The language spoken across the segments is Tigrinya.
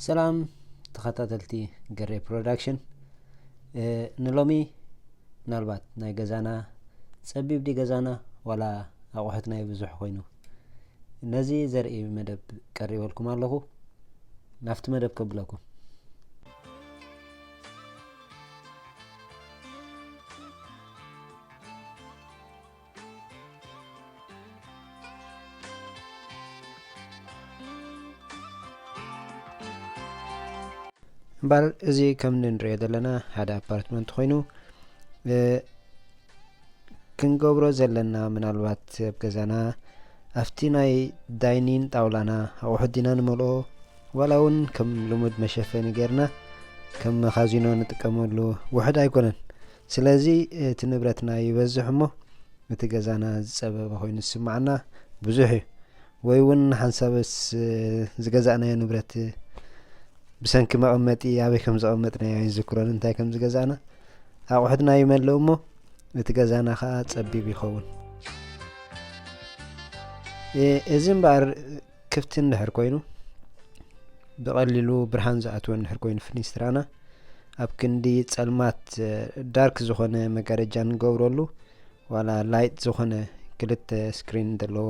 ሰላም ተኸታተልቲ ገሬ ፕሮዳክሽን። ንሎሚ ምናልባት ናይ ገዛና ጸቢብ ዲ ገዛና ዋላ ኣቑሑት ናይ ብዙሕ ኮይኑ ነዚ ዘርኢ መደብ ቀሪበልኩም ኣለኹ። ናብቲ መደብ ከብለኩም። እምበር እዚ ከም እንሪኦ ዘለና ሓደ ኣፓርትመንት ኮይኑ ክንገብሮ ዘለና ምናልባት ኣብ ገዛና ኣብቲ ናይ ዳይኒን ጣውላና ኣቑሑት ዲና ንመልኦ ዋላ እውን ከም ልሙድ መሸፈኒ ጌርና ከም መኻዚኖ ንጥቀመሉ ውሕድ ኣይኮነን። ስለዚ እቲ ንብረትና ይበዝሕ እሞ እቲ ገዛና ዝጸበበ ኮይኑ ዝስምዓና ብዙሕ እዩ። ወይ እውን ሓንሳብስ ዝገዛእናዮ ንብረት ብሰንኪ መቐመጢ ኣበይ ከም ዘቐመጥናዮ ኣይንዝክሮን እንታይ ከም ዝገዛእና። ኣቑሑትና ይመልእ እሞ እቲ ገዛና ከዓ ጸቢብ ይኸውን። እዚ እምበኣር ክፍቲ እንድሕር ኮይኑ ብቐሊሉ ብርሃን ዝኣትወ እንድሕር ኮይኑ ፍኒስትራና ኣብ ክንዲ ጸልማት ዳርክ ዝኾነ መጋረጃ ንገብረሉ ዋላ ላይት ዝኾነ ክልተ ስክሪን ዘለዎ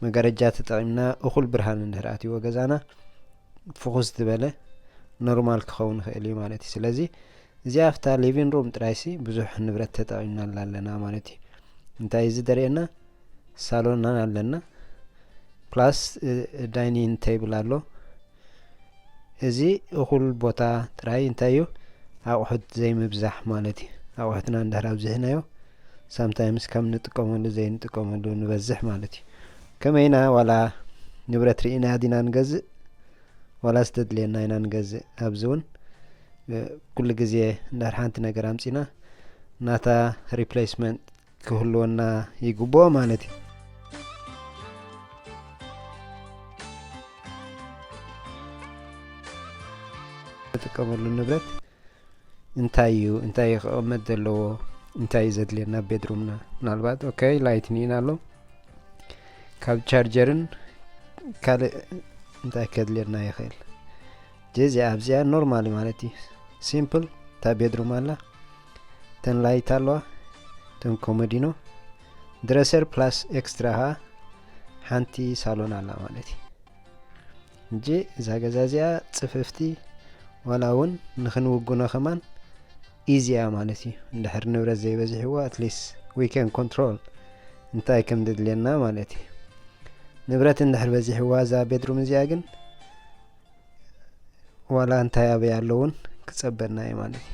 መጋረጃ ተጠቒምና እኹል ብርሃን እንድሕር ኣትይዎ ገዛና ፍኹስ ዝበለ ኖርማል ክኸውን ይኽእል እዩ ማለት እዩ። ስለዚ እዚኣ ኣብታ ሊቪን ሩም ጥራይሲ ብዙሕ ንብረት ተጠቒምናላ ኣለና ማለት እዩ። እንታይ እዚ ደርእየና ሳሎና ኣለና ፕላስ ዳይኒንግ ቴብል ኣሎ። እዚ እኹል ቦታ ጥራይ እንታይ እዩ ኣቑሑት ዘይምብዛሕ ማለት እዩ። ኣቑሑትና እንድሕር ኣብዚሕናዮ ሳምታይምስ ከም ንጥቀመሉ ዘይንጥቀመሉ ንበዝሕ ማለት እዩ። ከመይና ዋላ ንብረት ርኢና ዲና ንገዝእ ዋላ ዝተድልየና ኢና ንገዝእ። ኣብዚ እውን ኩሉ ግዜ እንድሕር ሓንቲ ነገር ኣምፂና ናታ ሪፕሌስመንት ክህልወና ይግብኦ ማለት እዩ። ንጥቀመሉ ንብረት እንታይ እዩ እንታይ እዩ ክቕመጥ ዘለዎ እንታይ እዩ ዘድልየና ቤድሩምና ምናልባት ኦኬ ላይት ኒን ኣሎ ካብ ቻርጀርን ካልእ እንታይ ከድልየና ይኽእል ጀዚ ኣብዚኣ ኖርማል ማለት እዩ። ሲምፕል እታ ቤድሩም ኣላ ተን ላይት ኣለዋ ተን ኮመዲኖ ድረሰር ፕላስ ኤክስትራ ኸዓ ሓንቲ ሳሎን ኣላ ማለት እዩ። እንጂ እዛ ገዛ እዚኣ ጽፍፍቲ ዋላ እውን ንክንውግኖ ከማን ኢዚ እያ ማለት እዩ። እንድሕር ንብረት ዘይበዚሕዎ ኣትሊስት ዊ ካን ኮንትሮል እንታይ ከም ድድልየና ማለት እዩ። ንብረት እንድሕር በዚሕዋ እዛ ቤድሩም እዚኣ ግን ዋላ እንታይ ኣበይ ኣለውን ክጸበና እዩ ማለት እዩ።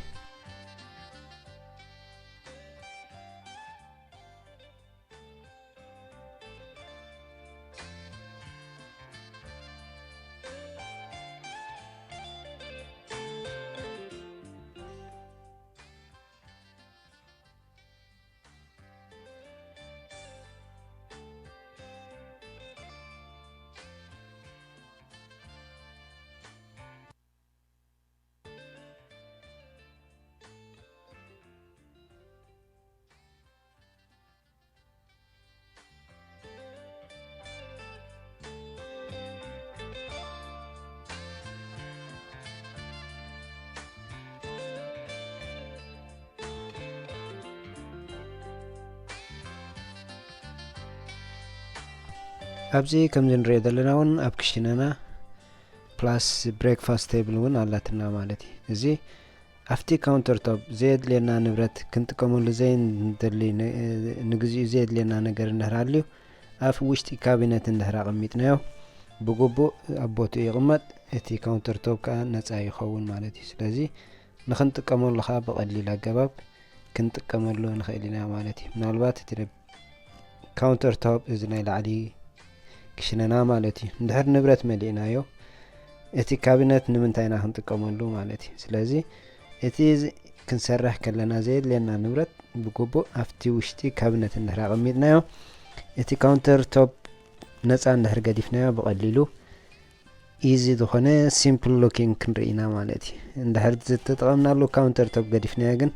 ኣብዚ ከምዚ ንሪኦ ዘለና እውን ኣብ ክሽነና ፕላስ ብሬክፋስት ቴብል እውን ኣላትና ማለት እዩ። እዚ ኣብቲ ካውንተር ቶፕ ዘየድልየና ንብረት ክንጥቀመሉ ዘይንደሊ ንግዚኡ ዘየድልየና ነገር እንድሕር ኣልዩ ኣብ ውሽጢ ካቢነት እንድሕር ኣቐሚጥናዮ ብግቡእ ኣብ ቦትኡ ይቕመጥ፣ እቲ ካውንተር ቶፕ ከዓ ነፃ ይኸውን ማለት እዩ። ስለዚ ንኽንጥቀመሉ ከዓ ብቐሊል ኣገባብ ክንጥቀመሉ ንኽእል ኢና ማለት እዩ። ምናልባት እቲ ካውንተር ቶፕ እዚ ናይ ላዕሊ ክሽነና ማለት እዩ። እንድሕር ንብረት መሊእናዮ እቲ ካቢነት ንምንታይ ኢና ክንጥቀመሉ ማለት እዩ። ስለዚ እቲ ክንሰርሕ ከለና ዘየድልየና ንብረት ብግቡእ ኣብቲ ውሽጢ ካቢነት እንድሕር ኣቐሚጥናዮ እቲ ካውንተር ቶፕ ነፃ እንድሕር ገዲፍናዮ ብቐሊሉ ኢዚ ዝኾነ ሲምፕል ሉኪንግ ክንርኢ ኢና ማለት እዩ። እንድሕር ዝተጠቐምናሉ ካውንተር ቶፕ ገዲፍናዮ ግን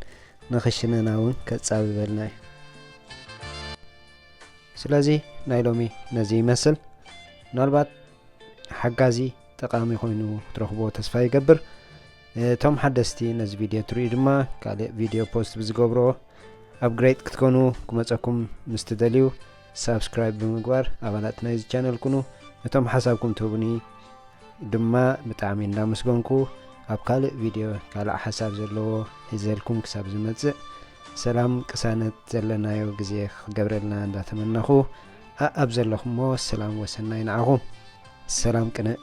ንኽሽነና እውን ከጻብበልና እዩ። ስለዚ ናይ ሎሚ ነዚ ይመስል። ምናልባት ሓጋዚ ጠቓሚ ኮይኑ ክትረኽቦ ተስፋ ይገብር። እቶም ሓደስቲ ነዚ ቪድዮ ትርእዩ ድማ ካልእ ቪድዮ ፖስት ብዝገብሮ ኣፕግሬድ ክትኮኑ ክመጸኩም ምስ ትደልዩ ሳብስክራይብ ብምግባር ኣባላት ናይዚ ቻነል ኩኑ። እቶም ሓሳብኩም ትህቡኒ ድማ ብጣዕሚ እንዳመስገንኩ ኣብ ካልእ ቪድዮ ካልእ ሓሳብ ዘለዎ ሒዘልኩም ክሳብ ዝመጽእ ሰላም ቅሳነት ዘለናዮ ግዜ ክገብረልና እንዳተመናኹ ኣኣብ ዘለኹሞ ሰላም ወሰናይ ንዓኹም። ሰላም ቅንእ።